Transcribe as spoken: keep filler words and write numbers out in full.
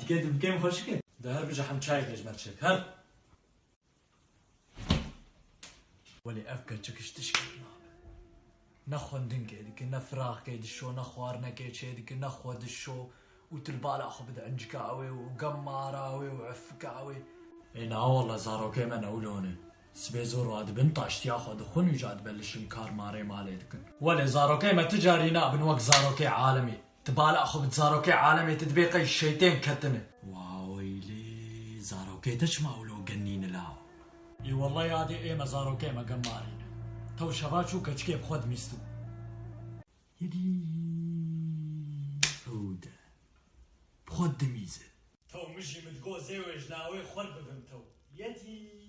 Dikê tu bikêm xweşikê. De her bice hem çayek ji me çek. Her. Welê ev keçik ji tişkek nabe. Ne xwendinekê dike, ne firaxkê dişo, ne xwarinekê çê dike, ne xwe dişo û tu li bala xwe bide encika wê û gemara wê û efika wê. Ê na wele zarokê me ne wilo ne. Sibê zor wa dibin taştiya xwe dixwin û ca dibe li şinkar marê malê dikin. Welê zarokê me ti carî nabin wek zarokê alemê. Tu bala xwe bi zarokê alemê tu dibê qey şeytên ketine. Wa weylê, zarokê te çima wilo genîne la? Ê wellay adê ê me zarokê me gemarîne. Tew şeva çû keçikê bi xwe dimîstû. Yedî. Hûde. Bi xwe dimîze. Tew min jî min digot zê wê ji lawê xwer bibim tew. Yedî.